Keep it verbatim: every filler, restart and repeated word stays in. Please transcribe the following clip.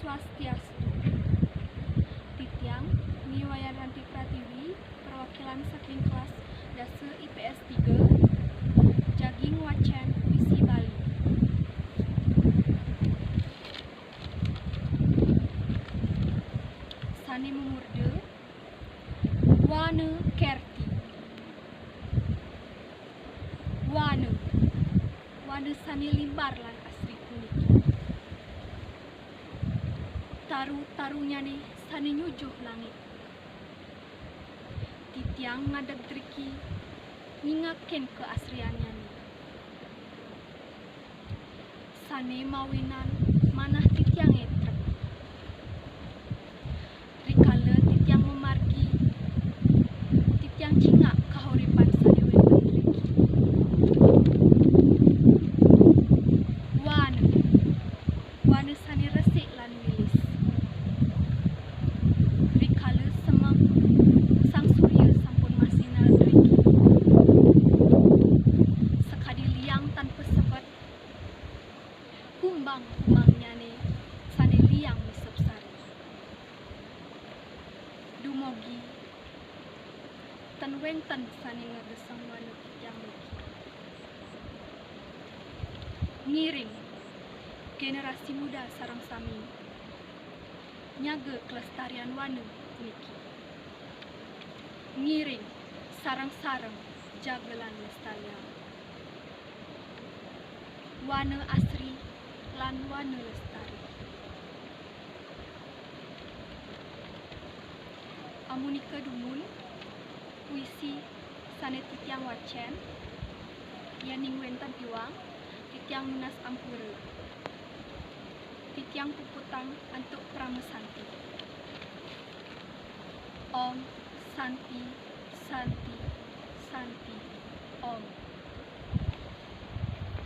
Swastiastu. Titiang Ni Wayan Ranti Pratiwi, perwakilan saking kelas dasa I P S tiga, jaging wacén puisi Bali. Sané mamurda Wana Kerti. Wana, wana sané limbar lan asri puniki. Taru-tarunyané sané nyujuh langit. Titiang ngadeg driki nyingakin kaasriannyané. Sané mawinan manah titiangé trep. Rikala titiang mamargi, titiang cingak kahuripan sané wénten driki. Wana, wana sané resik lan wilis. Rikala semeng, sang surya sampun masinal driki. Sakadi liang tanpa sebet, kumbang-kumbangnyané sané liang misep sari. Dumugi tan wénten sané ngedesang wana titiang niki. Ngiring generasi muda sareng sami nyaga kelestarian wana niki. Ngiring sareng-sareng jaga lan lestarian wana asri lan wana lestari. Amunika dumun puisi sané titiang wacén, yéning wénten iwang, titiang nunas ampura. Titiang puputang antuk parama santi. Om Santi, Santi, Santi.